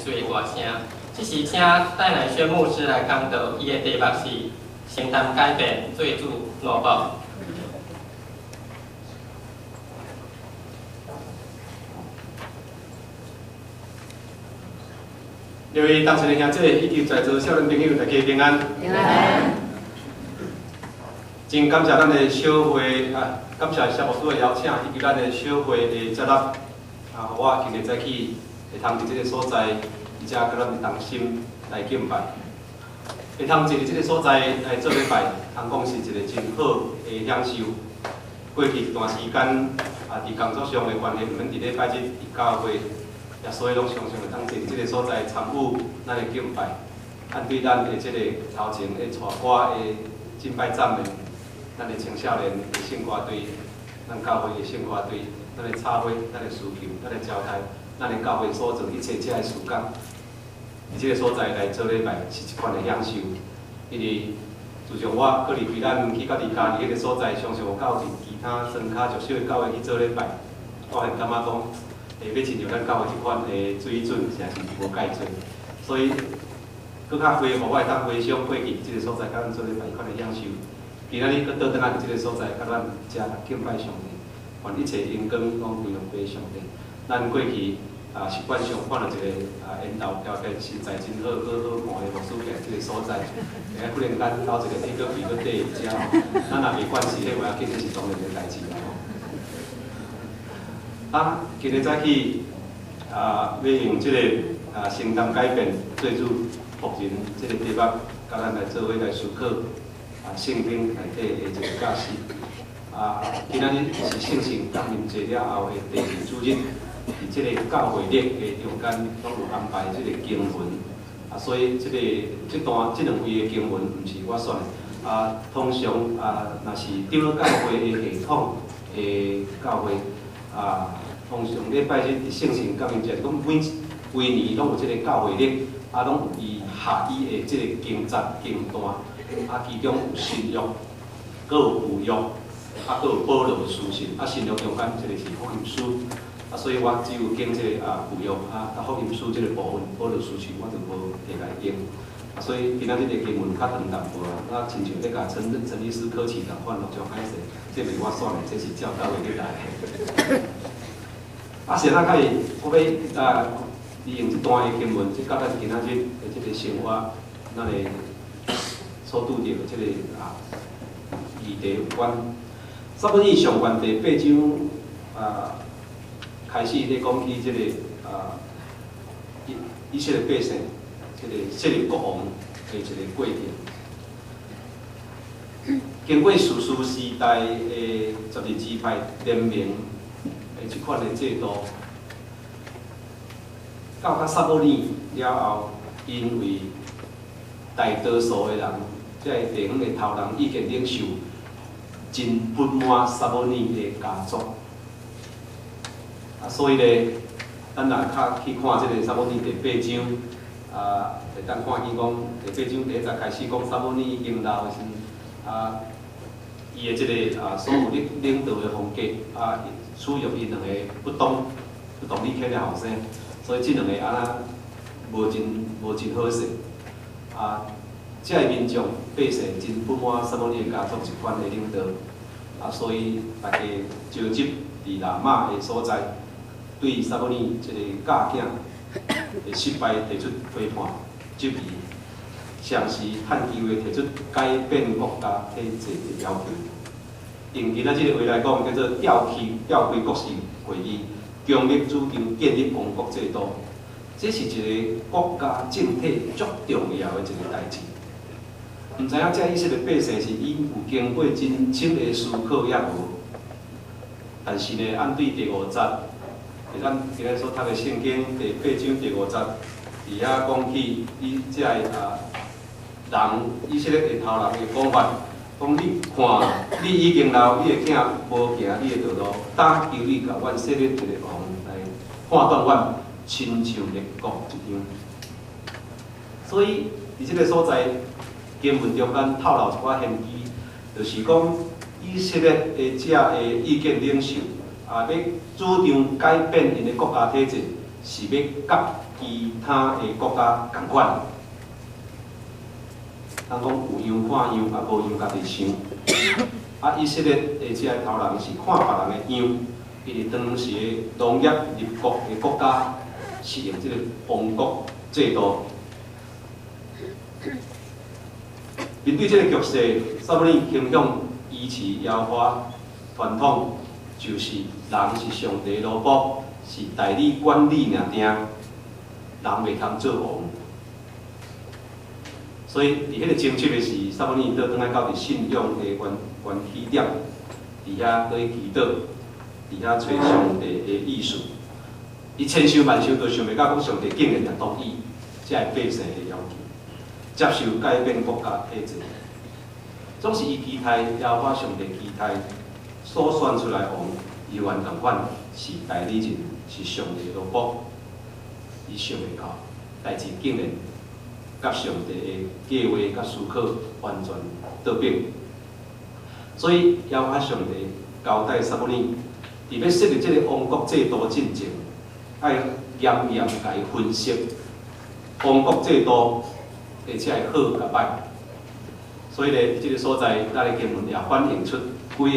師的歌聲。這時請戴乃宣牧師來講道，伊的題目是承擔改變，做主奴僕。各位同侪兄姐以及在座少年朋友，大家平安。平安。真感謝咱的小會啊，感謝蕭牧師的邀請，以及咱的小會的接納啊，予我今日早起會通佇這个所在，而且佮咱同心來敬拜。會通坐佇這个所在來做禮拜，通講是一個真好的享受。過去一段時間啊，佇工作上的關係，毋免佇禮拜日佇教會。也所以攏常常會當坐佇這个所在參與咱的敬拜，按對咱的這个頭前的帶歌的敬拜讚美，咱的青少年的聖歌隊，咱教會的聖歌隊，咱的插花，咱的司琴，咱的招待，咱的教會所做一切這个事工，佇這个所在來做禮拜是一款的享受。因為自從我閣離開咱去到佇家己彼个所在，常常有到佇其他莊跤較少的教會去做禮拜，我會感覺講，會欲親像咱教會這款的水準，實在是無蓋濟，所以閣較恢復我會當回想過去這个所在，佮咱做禮拜彼款的享受。今仔日閣倒轉來佇這个所在，佮咱遮敬拜上帝，願一切榮光攏歸予爸上帝。咱過去啊習慣上看著一个啊緣投條件身材真好、閣好看的牧師徛佇這个所在，會忽然間兜一个鐵閣皮閣綴佇遮吼，咱若袂慣勢，彼無要緊，這是當然的代誌啦吼。啊，今日早起啊，欲用這个啊承擔改變做主僕人這个題目，佮咱來做伙來思考啊聖經內底的一個教示。啊，今仔日是聖神降臨節了後的第二主日，佇這個教會曆的中間，攏有安排這個經文。啊，所以這個這段這兩位的經文，毋是我選的。啊，通常啊，若是長老教會的系統的教會啊，通常禮拜日佇聖神降臨節，講每規年攏有這個教會曆，啊，攏有伊合伊的這個經節經段，啊，其中有新約，閣有舊約，啊，閣有保羅的書信，啊，新約中間這個是福音書，啊，所以我只有經這个啊舊約啊，佮福音書這個部分，保羅書信我就無摕來經，啊，所以今仔日的經文較長淡薄啊，啊，親像咧共陳陳醫師考試仝款，落將歹勢，這袂我選的，這是照教會咧來的。啊，先仔開始，我欲啊利用這段的經文，這佮咱今仔日的這個生活，咱的所拄著的這個啊議題有關。撒母耳上卷第八章啊，開始咧講起這個啊以以色列百姓，這個設立國王的一個過程。經過士師時代的12支派聯盟的這款的制度，到較撒母耳了後，因為大多數的人，這个地方的頭人意見領袖，真不滿撒母耳的家族，啊，所以咧，咱若較去看這个撒母耳第八章，啊，會當看見講第八章第一節開始講撒母耳已經老的時陣，啊，伊的這个啊所有領領導的風格，啊，使用伊兩个不當理的後生，所以這兩个按呢無真無真好勢，啊，這个民眾百姓真不滿撒母耳的家族這款的領導，啊，所以大家召集佇喇馬的所在，對撒母耳這个教囝的失敗提出批判質疑，同時探求的提出改變國家體制的要求。用今仔這个話來講，叫做調開國事會議，強力主張建立王國制度，這是一個國家政體足重要的一個代誌。毋知影這以色列百姓是𪜶有經過真深的思考抑無？但是呢，按對第五節，佇咱今仔所讀的聖經第八章第五節，佇遐講起伊這个啊人以色列的頭人的講法，講你看，你已經老，你的囝無行你的道路，當求你共阮設立一個王來判斷阮，親像列國一樣。所以佇這个所在，經文中間透露一寡玄機，就是講以色列的這个意見領袖啊，欲主張改變𪜶的國家體制，是欲佮其其他的國家仝款。人講有樣看樣，啊無樣家己想。啊，以色列的這个頭人是看別人的樣，因為當時的農業立國的國家是用這个王國制度。面對這个局勢，撒母耳傾向維持耶和華傳統，就是人是上帝奴僕，是代理管理爾定，人袂通做王。所以，佇彼个爭執的時，撒母耳倒轉來到佇信仰的原起點，佇遐閣去祈禱，佇遐揣上帝的意思。伊千想萬想都想袂到，講上帝竟然會同意這个百姓的要求，接受改變國家體制。總是伊期待耶和華上帝期待所選出來王，猶原仝款是代理人，是上帝奴僕。伊想袂到，代誌竟然佮上帝的計劃佮思考完全倒反。所以耶和華上帝交代撒母耳，佇欲設立這个王國制度進前，愛嚴嚴共伊分析王國制度的這个好佮歹。所以咧，這个所在，咱的經文也反映出幾个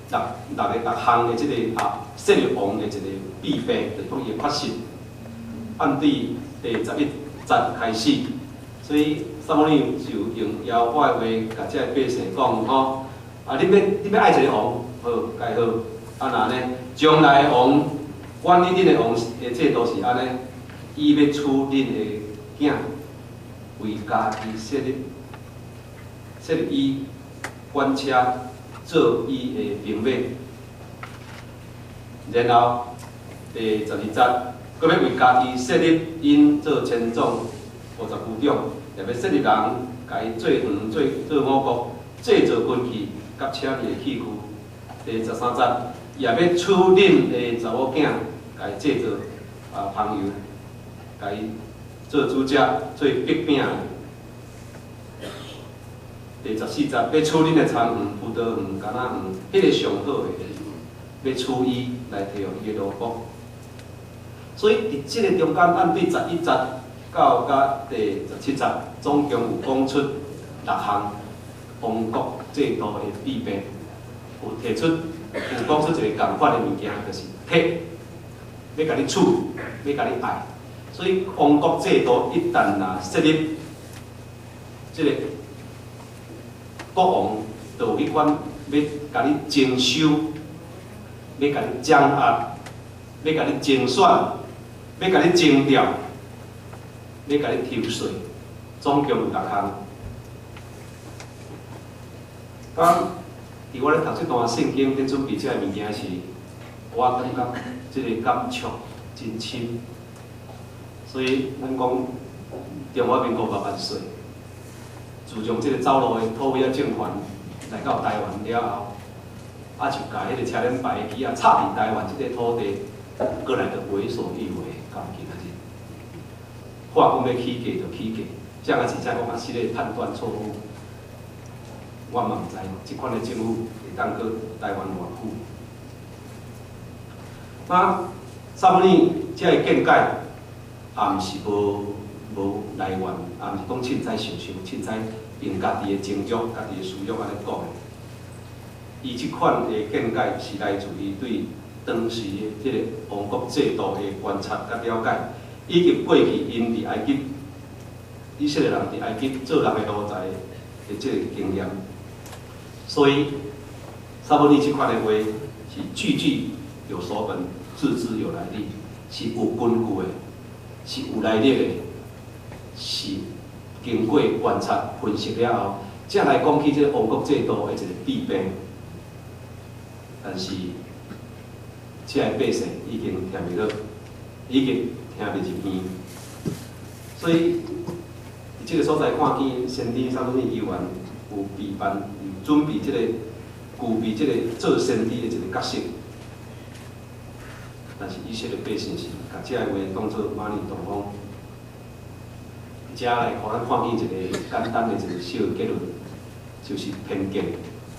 六六个六項的這个設立王的一個弊病，就是講伊的缺失。按對第11節開始，所以撒母耳就用耶和華的話，共這个百姓講吼：啊，恁欲愛一个王，好，蓋好。啊，若呢，將來王管理恁的王的制度是按呢，伊欲娶恁的囝，為家己設立伊管車做伊的兵馬。然後第12節，閣欲為家己設立𪜶做千總50酋長，也欲設立人，共伊做園做做五穀，製造軍器，佮車馬的器具。第13節，也欲娶恁的查某囝，共伊製造香油，共伊做主食，做擘餅。第14節，欲娶恁的田園、葡萄園、橄欖園，彼个上好的，欲娶伊來提予伊的奴僕。所以佇這个中間，按對11節到甲第17節，總共有講出六項王國制度的弊病，有提出，有講出一个仝款的物件，就是體，欲共你娶，欲共你愛。所以王國制度一旦若設立，這个國王就有彼款欲共你徵收，欲共你掌握，欲共你徵選，欲共你徵調，欲共你抽稅，總共有六項。當佇我咧讀這段聖經，咧準備這个物件時，我感覺這个感觸真深。所以，咱講中華民國萬萬歲。自從這个走路的土匪仔政權來到台灣了後，就共彼个車輪牌的旗仔插佇台灣這个土地，閣來就為所欲為，到今仔日。話講欲起價就起價，這樣仔是才講啊，是咧判斷錯誤。我嘛毋知，這款的政府會當閣台灣偌久。啊，撒母耳這个見解，也毋是無來源，也毋是講凊彩想想，凊彩憑家己的情欲、家己的私欲按呢講的。伊這款的見解是來自伊對當時的這个王國制度的觀察佮了解，以及過去𪜶佇埃及以色列人佇埃及做人的奴才的這个經驗。所以，撒母耳這款的話是句句有所本，字字有來歷，是有根據的，是有來歷的，是經過觀察分析了後，才來講起這个王國制度的一個弊病。但是，這个百姓已經聽袂落，已經聽袂入耳。所以，佇這个所在看見先知撒母耳猶原有備辦、有準備這个、具備這个做先知的一个角色。但是以色列百姓是共這个話當做馬爾擋風。遮來予咱看見一个簡單的一个小結論，就是偏見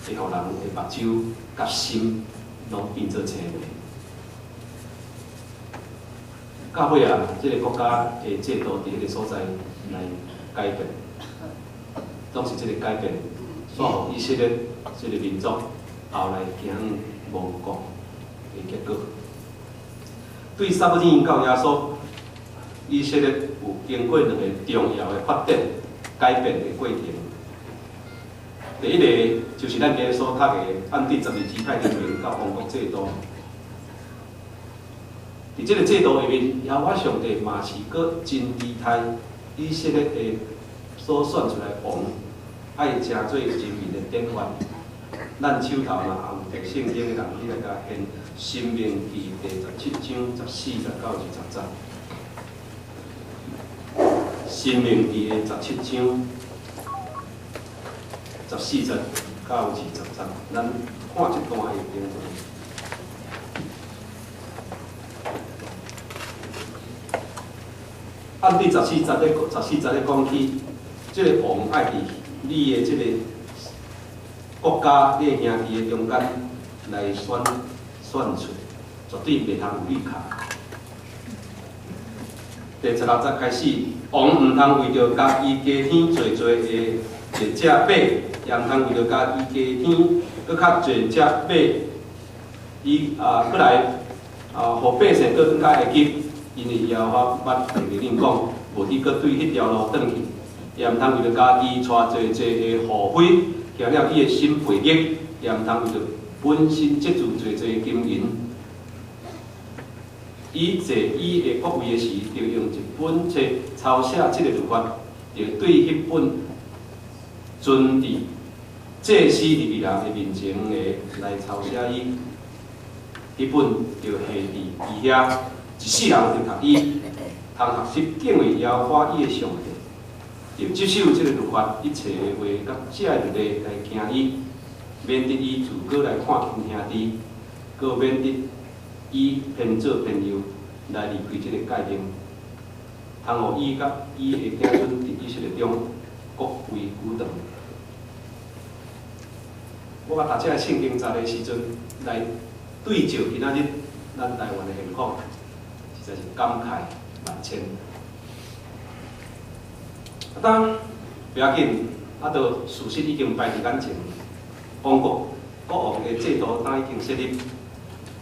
會予人的目睭佮心攏變做青的。到尾啊，這个國家的制度佇彼个所在來改變，總是這个改變，煞予以色列這个民族後來走向亡國的結果。對撒母耳到耶穌，以色列有經過兩个重要的發展改變的過程。第一个就是咱今日所讀的，按對十二支派聯盟佮王國制度。佇這个制度下面，耶和華上帝嘛是閣真期待以色列的所選出來的王，愛成做人民的典範。咱手頭若有著聖經的人，你來共掀《申命記》第17章14節到20節。《申命記》的十七章十四節到20節，咱看這段的經文。按佇十四節咧講起，這个王愛佇你的這个國家、你的兄弟的中間來選出，絕對袂通有綠卡。第16節開始，王毋通為著家己加添濟濟的一隻馬，也毋通為著家己加添閣較濟隻馬，伊啊閣來啊，予百姓閣更較會急，因為耶和華捌命令恁講，無去閣對彼條路轉去，也毋通為著家己帶濟濟的護妃，行了伊的心背逆，也毋通為著本身積聚濟濟金銀。伊坐伊的國位的時，著用一本冊抄寫這个律法，著對彼本存佇祭司利未人的面前的來抄寫伊。彼本著下佇伊遐，一世人著讀伊，通學習敬畏耶和華伊的上帝，著執守這个律法一切的話，佮這个律例來行伊，免得伊自古來看輕兄弟，閣免得伊偏左偏右來離開這个誡命，通予伊佮伊的子孫佇以色列中國威久長。我共讀這个聖經節的時陣，來對照今仔日咱台灣的現況，實在是感慨萬千。啊，當不要緊，啊，都事實已經擺佇眼前，王國國王的制度當已經設立。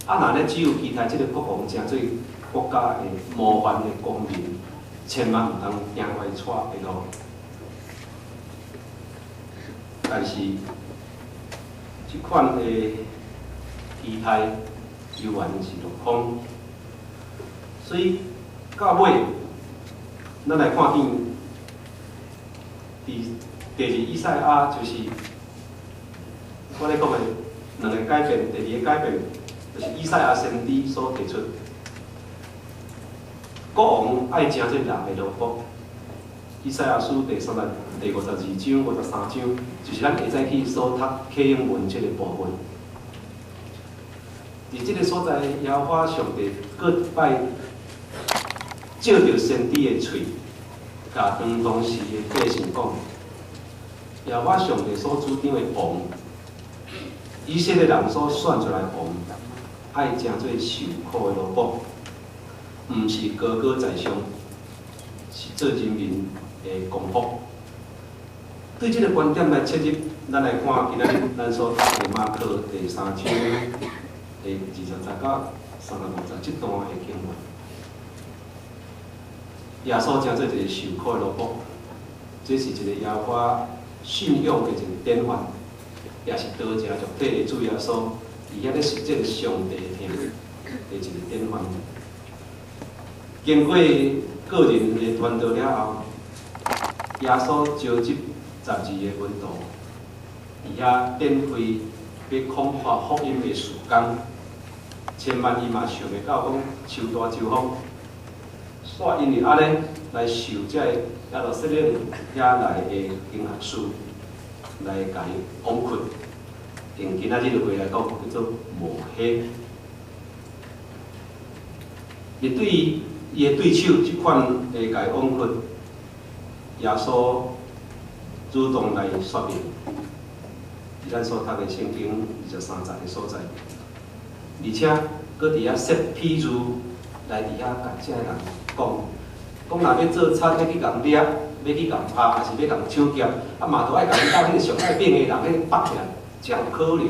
啊，若咧只有期待這个國王成做國家的模範的公民，千萬毋通行歪錯的路。但是，這款的期待猶原是落空。所以到尾，咱來看見，佇第二以賽亞就是我咧講的兩个改變，第二个改變就是以賽亞先知所提出，國王愛成做人的奴僕。以賽亞書第52章、53章，就是咱下早起所讀啟應文這个部分。佇這个所在，耶和華上帝閣一擺借著先知的喙，共當時的百姓講：耶和華上帝所主張的王，以色列人所選出來的王，愛成做受苦的奴僕，毋是高高在上，是做人民的公僕。對這个觀點來切入，咱來看今仔日咱所讀的馬可第三章的20節到35節這段的經文。耶穌成做一个受苦的奴僕，這是一個耶和華信仰的一個典範，也是道成肉體的主耶穌佇遐咧實踐上帝疼的一个典範。經過個人的傳道了後，耶穌召集12个門徒，佇遐展開欲廣發福音的事工。千萬伊嘛想袂到講樹大招風，煞因為按呢來受這个耶路撒冷遐來的經學師來共伊枉屈，用今仔日的話來講，叫做抹黑。面對伊的對手這款的共伊枉屈，耶穌主動來說明，佇咱所讀的聖經23節的所在，而且閣佇遐設譬喻來來佇遐共遮个人講，講若欲做賊，欲去共掠，欲去共拍，抑是欲共搶劫，啊嘛都愛共𪜶兜彼个上愛反的人，彼个縛起來，才有可能。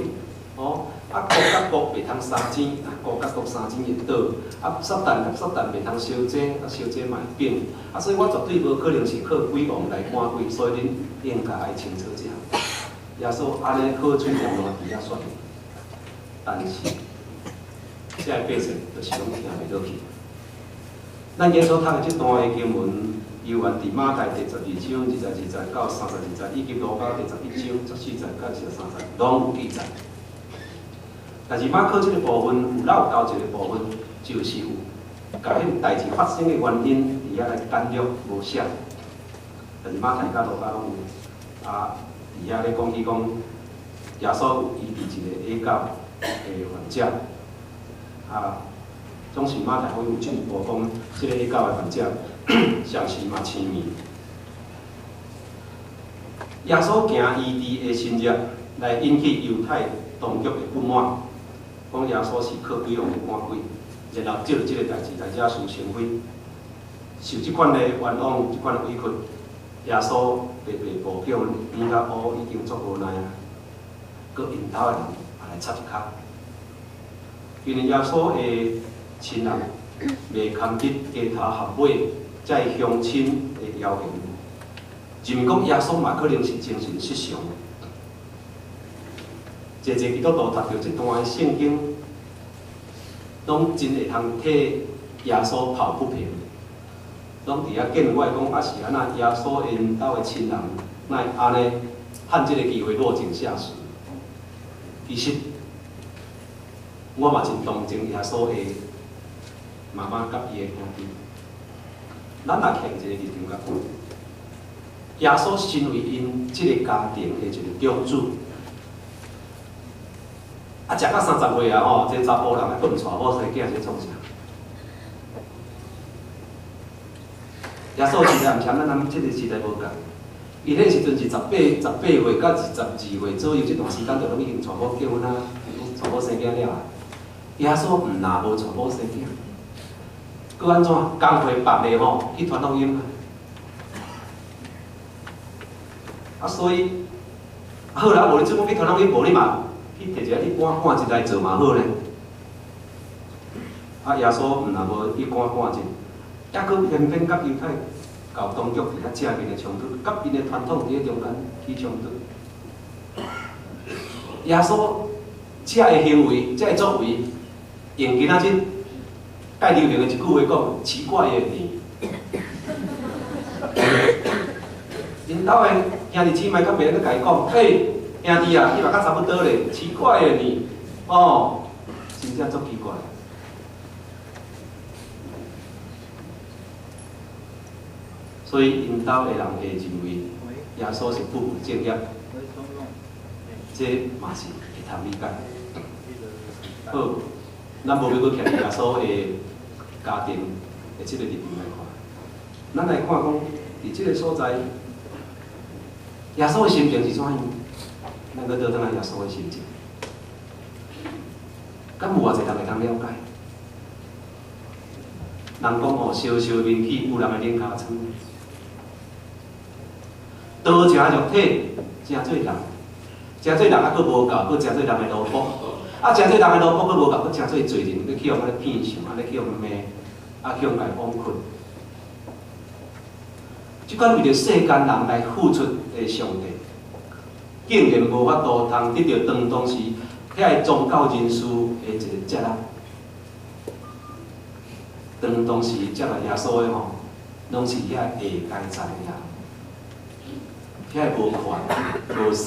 哦，啊國佮國袂通相爭，啊國佮國相爭會倒，啊撒旦佮撒旦袂通相爭，啊相爭嘛會變。啊所以我絕對無可能是靠鬼王來趕鬼，所以恁應該愛清楚這項。耶穌按呢好喙黏爛佇遐說，但是這个百姓就是攏聽袂落去。咱今所讀的這段的經文，猶原佇馬太第12章22節到32節，以及路加第11章14節到23節，攏有記載。但是馬可這个部分有漏交一個部分，就是有共彼个代誌發生的原因佇遐來簡略無寫。但是馬太佮路加攏有啊，佇遐咧講起講，耶穌有醫治一個啞狗的患者，啊，總是馬太福音有進一步講，這个啞狗的患者上時嘛青耳。耶穌行醫治的神跡，來引起猶太當局的不滿，講耶穌是靠鬼王趕鬼，然後藉著這个代誌來惹是生非，受這款的冤枉，這款的委屈，耶穌白白無叫耳甲烏，已經足無奈啊，閣𪜶兜的人也來插一跤，因為耶穌的親人袂堪得街頭巷尾這个鄉親的謠言，認為講耶穌嘛可能是精神失常。濟濟基督徒讀著這段的聖經，攏真會通替耶穌抱不平，攏佇遐見怪講啊是按怎耶穌𪜶兜的親人，哪會按呢趁這个機會落井下石？其實我嘛真同情耶穌的媽媽佮伊的兄弟。咱若徛一個立場共看，耶穌身為𪜶這个家庭的一個長子，啊，食到30歲啊吼，這个查埔人還閣毋娶某生囝，是咧創啥？耶穌時代毋是咱咱這个時代無仝，伊彼時陣是18歲到22歲左右這段時間，就攏已經娶某結婚啊，娶某生囝了啊。耶穌毋若無娶某生囝，閣按怎？工課縛咧吼，去傳福音啊。啊，所以好啦，無你做講去傳福音，無你嘛去摕一个一般半職來做嘛好咧。啊，耶穌毋若無一般半職，抑閣偏偏佮猶太教當局佇遐正面的衝突，佮𪜶的傳統佇咧中間起衝突。耶穌這个行為，這个作為，用今仔日蓋流行的一句話講，奇怪的呢。𪜶兜的兄弟姊妹敢袂當去共伊講，欸，兄弟啊，你嘛較差不多咧，奇怪的呢，哦，真正足奇怪。所以𪜶兜的人會認為耶穌是不務正業，這嘛是會通理解。好，咱無欲閣徛耶穌的家庭的這个立場來看，咱來看講，佇這个所在，耶穌的心情是怎樣？咱閣倒轉來耶穌的心情，敢有偌濟人會通了解？人講吼，燒燒面去有人的冷尻川，刀食肉體，誠做人，誠做人啊，閣無夠，閣誠做人的奴僕，啊，誠做人的奴僕閣無夠，閣誠做罪人，閣去予按呢騙相，按呢去予罵，啊，去予共枉困。這款為著世間人來付出的上帝，竟然無法度通得著當當時遐个宗教人士的一个接納。當當時接納耶穌的吼，攏是遐下階層的人，遐个無權無勢，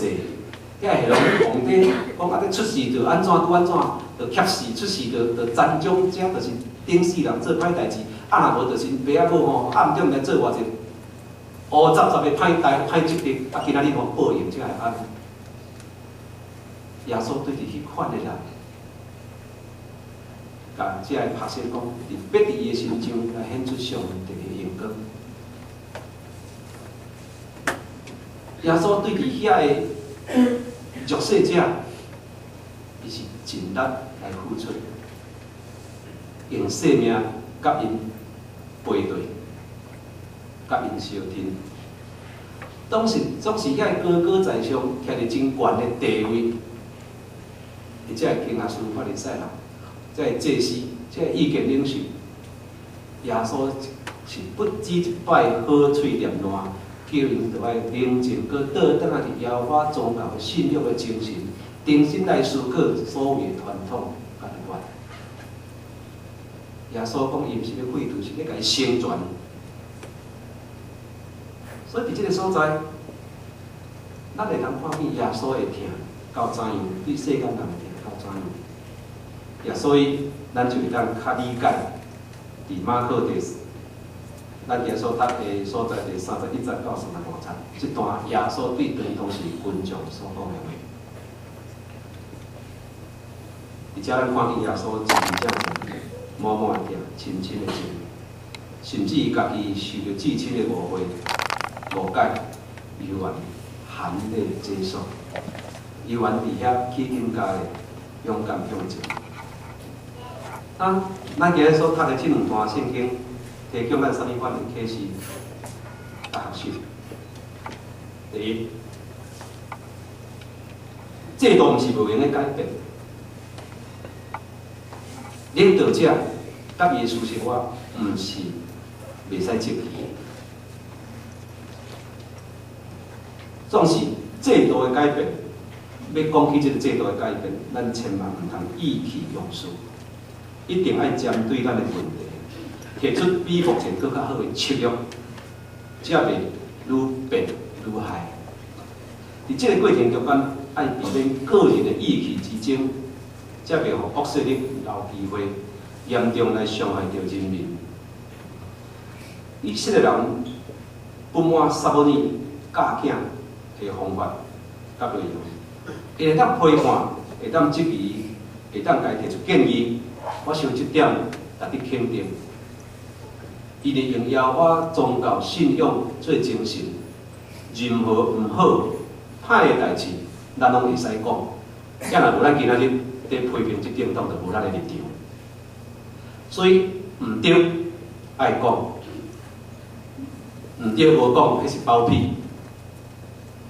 遐个攏皇帝講啊，這出事就按怎拄按怎，就劫死出事就殘障者，就是頂死人做歹代誌，啊若無就是爸仔母吼暗中來做偌濟烏雜雜的歹代歹職責，啊今仔日吼報應才會按呢。耶穌對佇彼款的人，共這个拍攝講，佇欲佇伊的身上來顯出上帝的榮光。耶穌對佇遐个弱勢者，伊是盡力來付出，用性命共佮𪜶配對，佮𪜶相聽。當時總是遐高高在上，徛佇真懸的地位，而這个經學師、法利賽人，這个祭司、這个意見領袖，耶穌是不止一擺好喙念爛，叫𪜶著愛冷靜，閣倒轉來佇耶和華宗教的信仰的精神，重新來思考所謂的傳統佮律法。耶穌講，伊毋是欲廢除，是欲共伊成全。所以佇這个所在，咱會當看見耶穌的疼到怎樣，對世間人的疼到怎樣。也所以，咱就會當較理解，佇馬可第，咱今所讀的所在第31節到35節，這段耶穌對當時群眾所講的話。而且咱看見耶穌真正滿滿的疼，深深的情，甚至伊家己受著至深的誤會、誤解，猶原含淚解說，猶原佇遐起金家的勇敢向前。啊，咱今日所讀的這兩段聖經，提供咱啥物款的啟示佮學習？第一，制度毋是無閒的改變，領導者佮伊的私生活毋是袂使質疑。總是制度的改變，欲講起這个制度的改變，咱千萬毋通意氣用事，一定愛針對咱的問題，提出比目前閣較好的策略，才袂愈變愈害。佇這个過程中間，愛避免個人的意氣之爭，才袂予惡勢力留機會，嚴重來傷害著人民。以色列人不滿撒母耳教囝的方法佮內容，伊會當批判，會當質疑，會當共伊提出建議。我想這點值得肯定。伊佇用耶和華宗教信仰做精神，任何毋好、歹的代誌，咱攏會使講。抑若無咱今仔日佇批評這政黨，就無咱的立場。所以毋對，愛講；毋對無講，彼是包庇，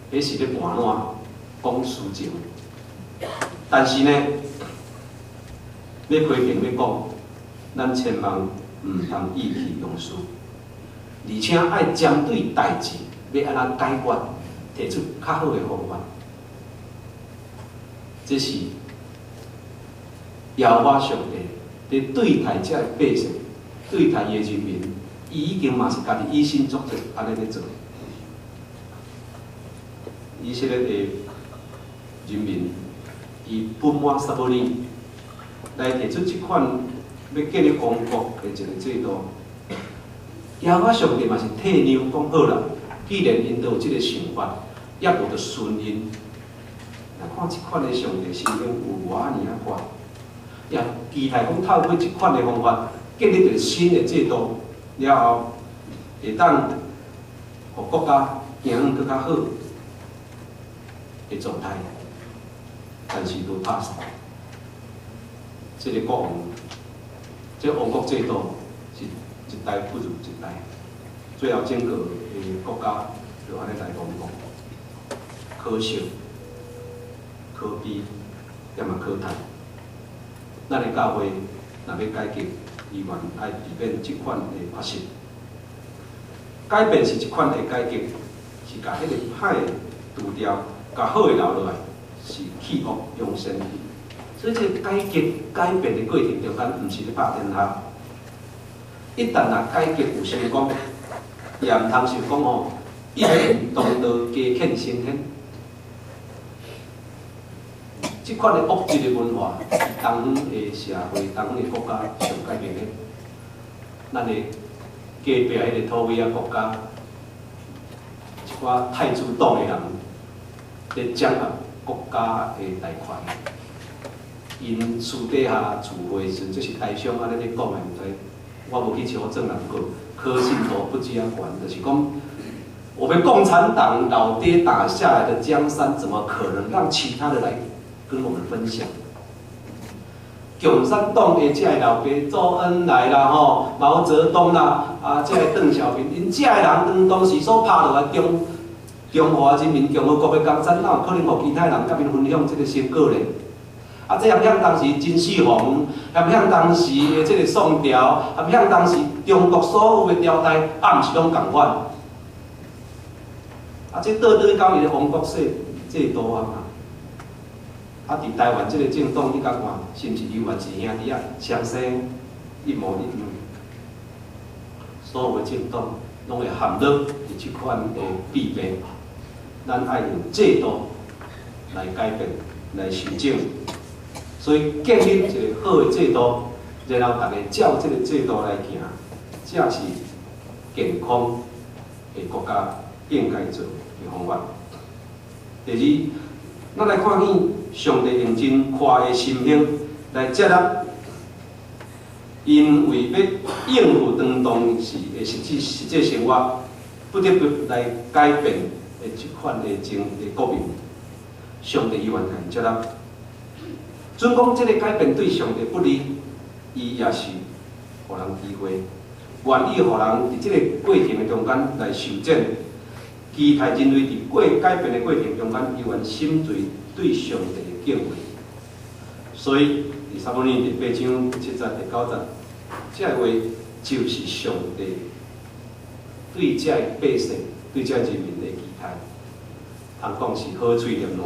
彼是咧盤爛，講私情。但是呢，欲批評欲講，咱千萬毋通意氣用事，而且愛針對代誌欲按怎解決，提出較好的方法。這是耶和華上帝佇對待這个百姓，對待伊的人民，伊已經嘛是家己以身作則，按呢咧做。以色列的人民，伊不滿撒母耳來提出這款欲建立王國的一个制度。耶和華上帝嘛是體諒講好啦，既然𪜶都有這个想法，抑無就順𪜶。來看這款的上帝心胸有偌爾仔闊，也期待講透過這款的方法建立一个新的制度了後，會當予國家行閣較好的狀態，但是無拍算。這个國王，這個王國制度是一代不如一代，最後整個的國家就按呢來亡國，可惜、可悲，也嘛可嘆。咱的教會若欲改革，依然愛避免這款的發生。改變是一款的改革，是共彼個歹的除掉，共好的留落來，是棄惡揚善。所以這个改革改變的過程中間，毋是咧拍天下。一旦若改革有成功，也毋通想講吼，一人當道雞犬升天。這款的惡質的文化，是東方的社會、東方的國家上改變的。咱的隔壁彼个土耳其國家，一寡太子黨的人，佇掌握國家的大權。𪜶私底下聚會時，這是台商按呢咧講的，毋知我無去求證啦。不過可信度不止遐懸，就是講，我們共產黨老爹打下來的江山，怎麼可能讓其他的來跟我們分享？共產黨的這个老爸周恩來啦吼，毛澤東啦，啊，這个鄧小平，𪜶這个人當當時所拍落來中華人民共和國的江山，哪有可能予其他人佮𪜶分享這个成果咧？啊，這含向當時秦始皇，含向當時的這个宋朝，含向當時中國所有的朝代，啊，毋是攏仝款？啊，這倒轉到伊的王國制度啊嘛。啊，佇台灣這个政黨，你共看，是毋是猶原是兄弟仔相生一模一樣？所有的政黨攏會陷落佇這款的弊病。咱愛用制度來改變、來修正。所以建立一个好的制度，然後逐家照這个制度來行，才是健康的國家應該做的方法。第二，咱來看見上帝用真寬的心胸來接納，𪜶為欲應付當時的實際生活，不得不來改變的這款的政的國民，上帝猶原共𪜶接納。準講這个改變對上帝不利，伊也是予人機會，願意予人佇這个過程的中間來修正，期待人類佇過改變的過程中間，猶原心存對上帝的敬畏。所以，佇撒母耳第八章第七節、第九節，這个話就是上帝對這个百姓、對這个人民的期待。通講是好喙念爛，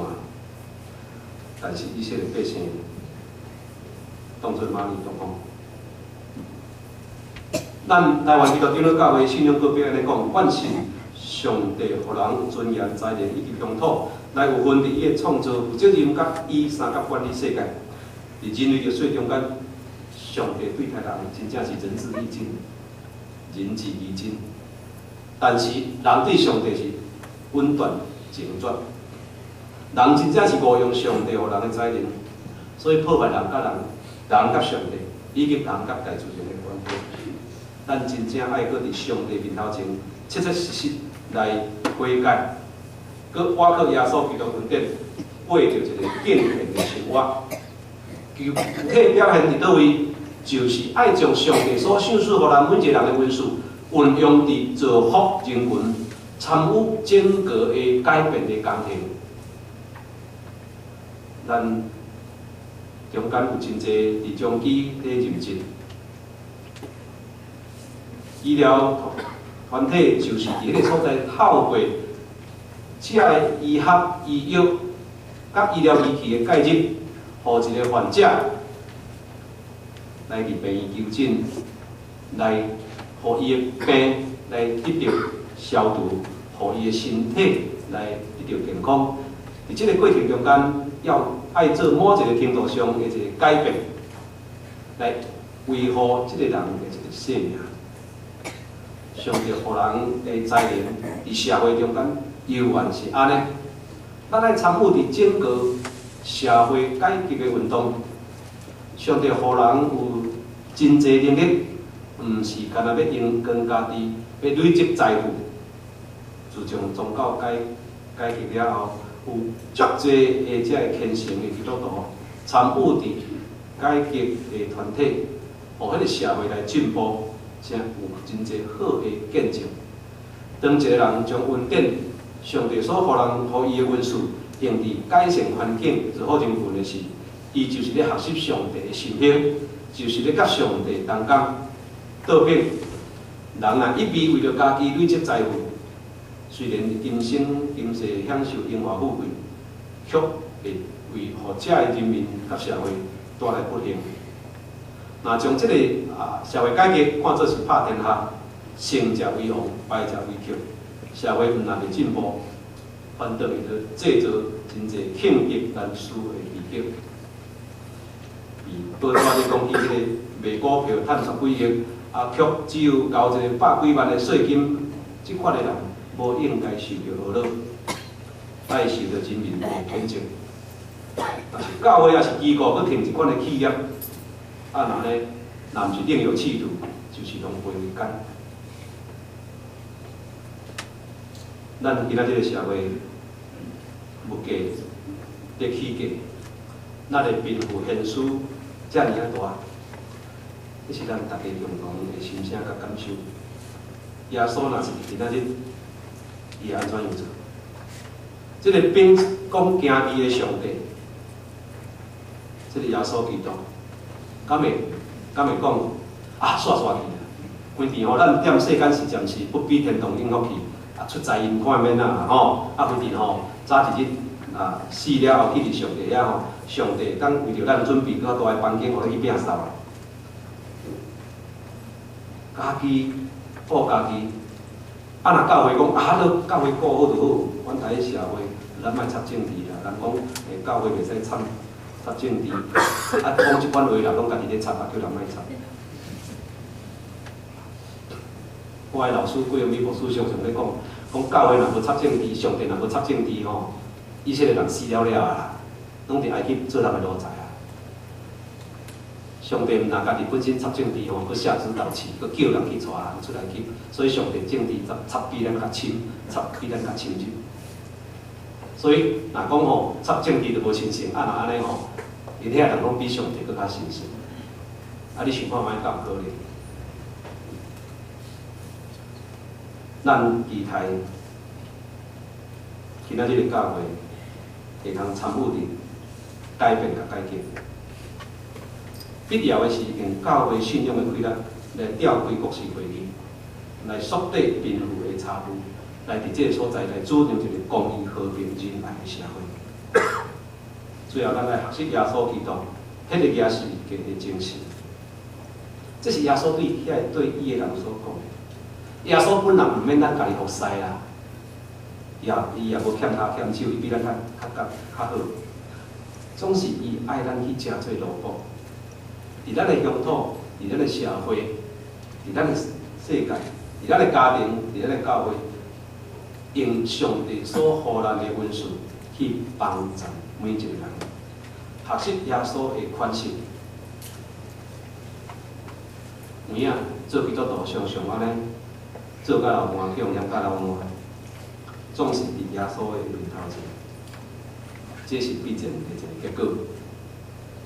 但是以色列百姓當作馬里中講。咱台灣基督長老教會信仰告白按呢講，願信上帝予人有尊嚴、才能以及鄉土，來有份佇伊的創造、負責任佮伊相佮管理世界。佇人類歷史中間，上帝對待人真正是仁至義盡，仁至義盡。但是人對上帝是穩斷情絕，人真正是誤用上帝予人的才能，所以破壞人佮人、人佮上帝以及人佮大自然的關係。咱真正愛閣佇上帝面頭前，切切實實來悔改，閣倚靠耶穌基督恩典，過著一个敬虔的生活。具體表現佇佗位，就是愛將上帝所賞賜予咱每一個人的恩賜，運用佇造福人群、參與整個的改變的工程。咱中間有真濟佇中基咧任職，醫療團體就是佇彼个所在透過這个醫學、醫藥佮醫療儀器的介入，予一个患者來佇病院求診，來予伊的病來得著消除，予伊的身體來得著健康。佇這个過程中間，要愛做某一个程度上的一個改變，來維護這个人的一个生命。上帝予人的才能，佇社會中間猶原是按呢。咱愛參與佇整個社會改革的運動。上帝予人有真濟能力，毋是干焦欲用光家己，欲累積財富。自從宗教改革了後，有足濟的這个虔誠的基督徒參與佇改革的團體，予彼个社會來進步，才有真濟好的見證。當一個人將恩典，上帝所予人予伊的恩賜，用佇改善環境、造福人群的時，伊就是咧學習上帝的心胸，就是咧佮上帝同工。倒反，人若一味為著家己累積財富，雖然今生今世享受榮華富貴，卻會為予遮的人民佮社會帶來不幸。若將這个社會改革看做是拍天下，成者為王，敗者為寇，社會毋但袂進步，反倒會製造真濟罄竹難書的悲劇。報紙咧講起彼個賣股票趁十幾億，啊，卻只有交一個百幾萬的稅金，這款的人無應該受著呵咾，愛受著人民的譴責。若是教會抑是機構閣停這款的企業，啊，若呢，若毋是另有企圖，就是狼狽為奸。咱今仔這个社會，物價咧起價，咱的貧富懸殊遮爾仔大，這是咱大家共同的心聲佮感受。耶穌若是佇今仔日，伊會按怎樣做？這个秉講行義的上帝，這个耶穌基督，敢會講啊？煞煞去啊！反正吼，咱踮世間是暫時不比天堂永福去，啊出災因看免啊吼，啊反正吼，早一日啊死了後去佇上帝遐吼，上帝當為著咱準備較大的房間，予你去摒掃啊。家己顧家己，啊若教會講啊，你教會顧好就好，阮台社會咱莫插政治啦，人講教會袂使插政治，啊講這款話人攏家己咧插，啊叫人莫插。我的老師郭永美牧師常常咧講，講教會若無插政治，上帝若無插政治吼，以色列人死了了啊啦，攏佇埃及做人的奴才啊。上帝毋若家己本身插政治吼，閣下指導棋，閣叫人去帶人出來去，所以上帝政治插插比咱較深，插比咱較深入。所以若講吼插政治就無神聖，啊若按呢吼，𪜶遐人攏比上帝閣較神聖。啊，你想看覓敢有可能？咱期待今仔日的教會會通參與佇改變佮改革。必要的是用教會信仰的氣力來召開國是會議，來縮短貧富的差距，來佇這个所在來主張一個公義、和平、仁愛的社會。最後，咱來學習耶穌基督，彼个耶是家的精神。這是耶穌對遐个對伊的人所講的。耶穌本人毋免咱家己服侍啦，伊也無欠跤欠手，伊比咱較好。總是伊愛咱去成做奴僕。佇咱的鄉土，佇咱的社會，佇咱的世界，佇咱的家庭，佇咱的教會，用上帝所予咱的恩賜去幫助每一個人，學習耶穌的款式。有影做基督徒常常按呢，做甲流汗，去予人嫌甲流汗，總是佇耶穌的面頭前，這是必然的一個結果。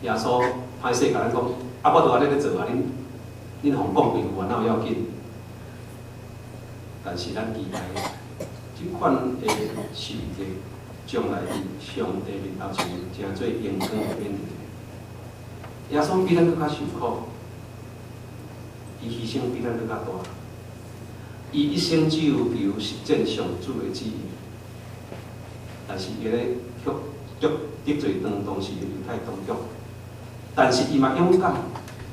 耶穌歹勢共咱講，啊，我都按呢咧做啊，恁予阮講幾句啊，哪有要緊？但是咱期待這款的是一個將來佇上帝面頭前成做榮光的勉勵。耶穌比咱閣較受苦，伊犧牲比咱閣較大，伊一生只有求實踐上主的旨意，但是伊咧卻得罪當時的猶太當局。但是伊嘛勇敢，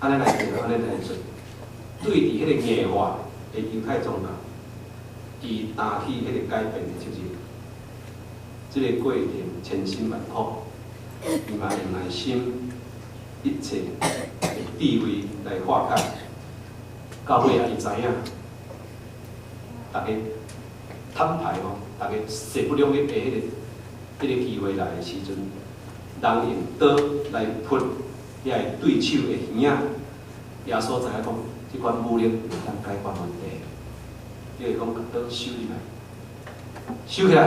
按呢來做，按呢來做。對佇彼个硬化的猶太宗教，伊擔起彼個改變的責任。這个過程千辛萬苦，伊嘛用耐心、一切的智慧來化解。到尾仔伊知影，逐家攤牌吼，逐家勢不兩立的彼个機會來的時陣，人用刀來剖遐个對手的耳仔，耶穌知影講，這款武力會當解決問題，叫伊講共刀收入來，收起來，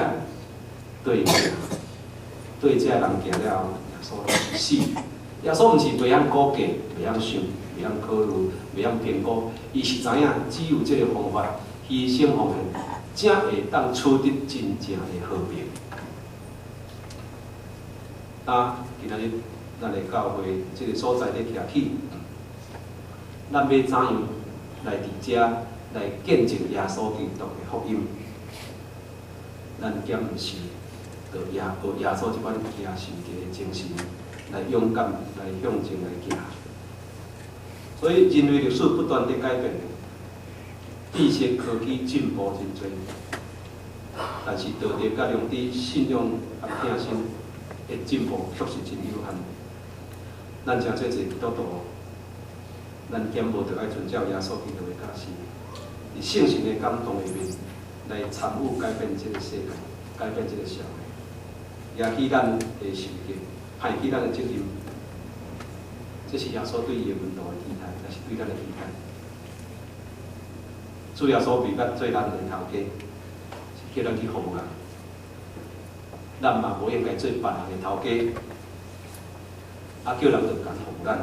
對對這人行了後，耶穌死。耶穌毋是袂曉估計，袂曉想，袂曉考慮，袂曉評估，伊是知影只有這个方法，犧牲奉獻，才會當取得真正的和平。啊，今仔日咱的教會這个所在咧徛起，咱欲怎樣來佇遮來見證耶穌基督的福音？咱敢毋是著學耶穌這款行十字的精神，來勇敢來向前來行？所以人類歷史不斷佇改變，知識科技進步真濟，但是道德佮良知、信仰佮疼心的進步卻是真有限。咱成做一個基督徒，咱敢無著愛遵照耶穌基督的教示，佇聖神的感動下面來參與改變這個世界，改變這個社會，舉起咱的十字架，擔起咱的責任。這是耶穌對伊的門徒的期待，也是對咱的期待。主耶穌袂捌做咱的頭家，是叫咱去服務人。咱嘛無應該做別人的頭家，啊叫人著共服務咱。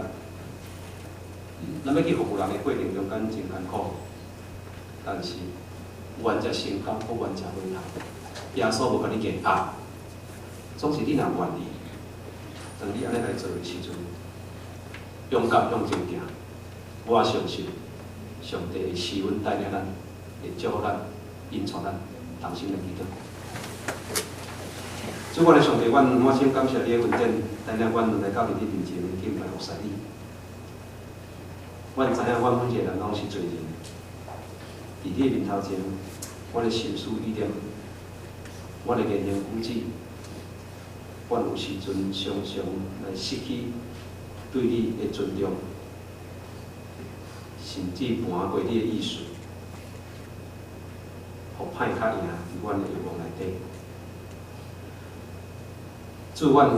咱欲去服務人的過程中間真艱苦，但是願者成功，閣願者回頭。耶穌無共你硬壓，總是你若願意，當你按呢來做的時陣，勇敢向前行，我相信上帝會賜恩帶領咱，會祝福咱，引帶咱，同心來祈禱。主，阮的上帝，阮滿心感謝你的恩典，帶領阮來到佇你面前敬拜服侍你。阮知影，阮每一個人攏是罪人，佇你的面頭前，阮的心思意念，阮的言行舉止，阮有時陣常常來失去對你的尊重，甚至叛過你的意思，予歹較贏佇阮的欲望內底。主，阮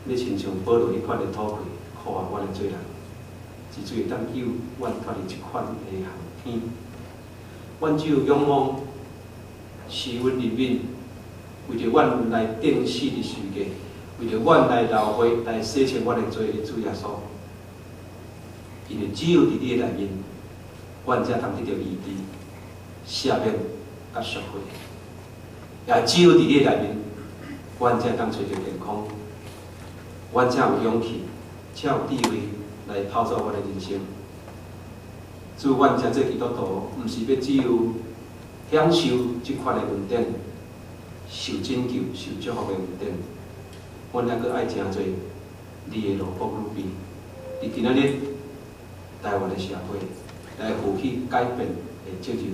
欲親像保羅彼款的禱告，苦啊，阮的罪人，是主會當救阮脫離這款的陷坑。阮只有仰望施恩憐憫，為著阮來釘死佇十字架，為著阮來流血來洗清阮的罪的主耶穌。因為只有佇你的內面，阮才通得著醫治、赦免佮贖回。也只有佇你的內面，阮才當揣著健康，阮才有勇氣，才有智慧來跑走阮的人生。主，阮成做基督徒，毋是欲只有享受這款的恩典，受拯救、受祝福的恩典，阮猶閣愛成做你的奴僕女婢，佇今仔日台灣的社會來負起改變的責任，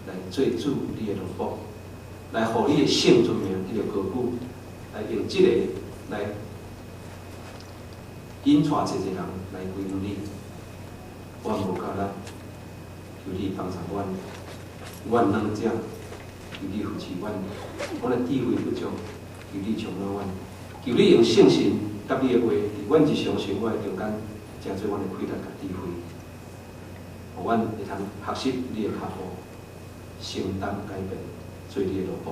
來做主你的奴僕，來予你的聖尊名得著高舉，來用這個來引帶濟濟人來歸向你。阮無夠力，求你幫助阮；阮軟弱，求你扶持阮；阮的智慧不足，求你充滿阮。求你用聖神佮你的話，佇阮日常生活的中間，成做阮的氣力佮智慧，予阮會通學習你的腳步，承擔改變，做你的奴僕。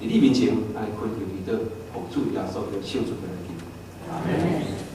佇你面前，按呢懇求祈禱，奉主耶穌的聖尊名來求。阿門。